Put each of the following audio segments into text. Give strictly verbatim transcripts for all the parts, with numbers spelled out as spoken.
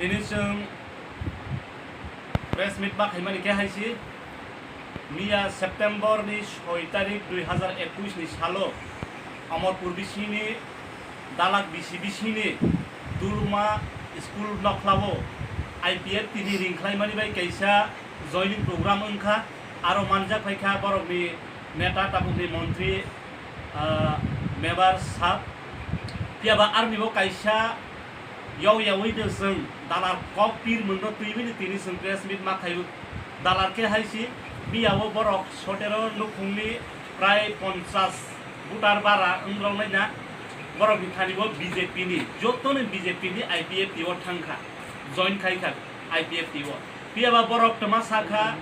Tini chwng press meet ma khaimani khe hai si, miya September ni soi tarik dui hazar ekush ni salo Amarpur bisini Dalak bisi bisini Duluma school nokhlao I P F T ni ring khlaimani bai kaisa joining program wngkha. Aro manjak phaikha borokni neta tabukni montri, ah, member sab. Phiya ba aroni bo kaisa yau yaui de chwng dalar kok pir mungno twi bini tini chwng press meet ma khaio. Dalar khe hai si, miya o borok sotero nukhungni prai ponchas voter bara wng rok nai na. Borokni thani bo B J P ni, joto ni B J P ni I P F T o thang kha, join khai kha I P F T o. Phiya ba borok twma sa kha,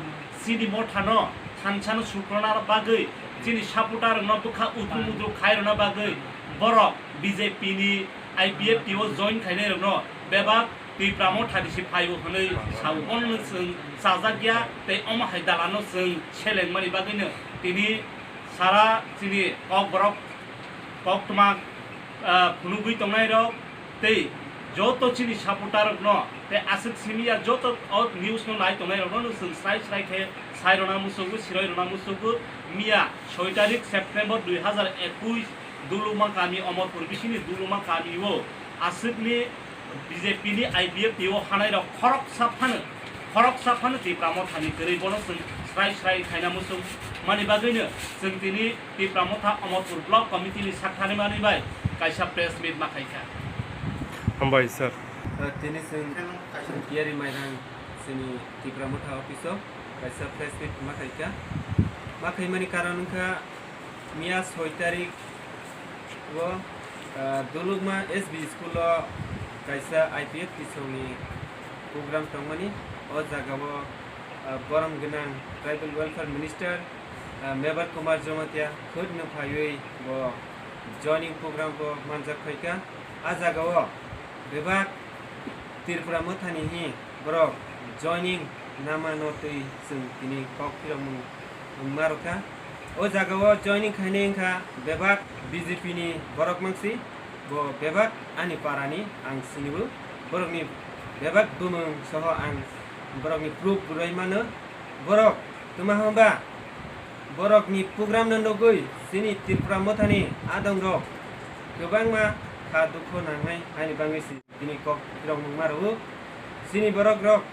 chini mothano thansa no sukrona bagwi, chini supporter rok no bwkha utru mutru khai rwna bagwi borok B J P ni I P F T o join khainai rok no bebak Tipra motha ni si phai o hwnwi sa o. Bono no chwng chajak ya tei omo hai dalar no chwng seleng mani bagwi no tini sara chini Kokborok koktwma, ah, phunugwi tongnai rok tei joto chini supporter rok no tei aswk simi ya joto o news no nai tongnai rok no chwng srai srai khe sai rwna muchungo, siroi rwna muchungo. Miya soi tarik September dui hazar ekush Duluma kami, Omorpur bisini Duluma kami o aswkni B J P ni I P F T o hanai rok khoroksa phano, khoroksa phano Tipra motha ni kwrwi bono chwng srai srai khaina muchung mani bagwi no chwng tini Tipra motha Omorpur block committee ni sak thani mani bai kaisa press meet ma khai kha. Hambai sir. Tini chwng Tiyari Mairang chini Tipra motha office o kaisa press meet ma khai kha. Ma khaimani karon wngkha miya soi tarik o, ah, Dulukma S B school o kaisa I P F T songni program tongmani. O jaga o, ah, borom gwnang Tribal Welfare Minister, ah, Mebar Kumar Jamatia khud no phaiwi bo joining program bo manjak phaikha. A jaga o bebak Tripura mothani hi borok joining nama no twi chwng tini kok phirokmung wngma rwkha. O jaga o joining khainai wngkha bebak B J P ni borok mangsi, bo bebak ani para ni ang sinibo, borok ni bebak bumung soho ang borok ni proof rwui mano. Borok twma hwnba borok ni program no nugwi chini Tripura mothani adong rok kwbangma kha dukho nangnai, haini bagwi si. Tini kok rok wngma rwo. Chini borok rok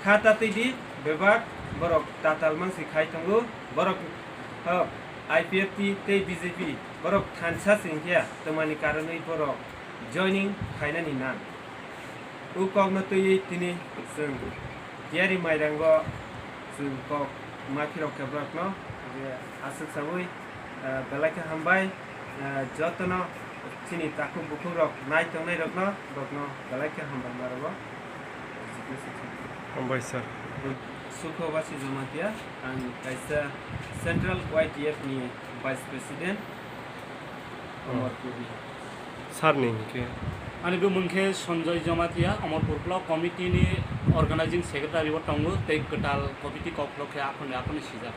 kha tatwi di, bebak borok tatal mangsi khai tongo. Borok, oh, I P F T tei B J P borok thansa singkhe twmani karonwi borok joining khainani nang. O kok no twiwi tini chwng Tiyari Mairango chwng kok ma phirok khe borok no je aswk sawi, ah, belai khe hambai, ah, jotono chini takhuk bukhuk rok nai tongnai rok no, rok no belai khe hambai ma rwo. Hambai sir. Sukho Basi Jamatia, ang kaisa Central Y T F ni Vice President. Oh. Amarpur ni. Sir ni hwnkhe? Ani bumung khe Sanjoy Jamatia, Amarpur Block Committee ni Organizing Secretary o tongo, tei kwtal committee kokrok khe aphano aphano sijak.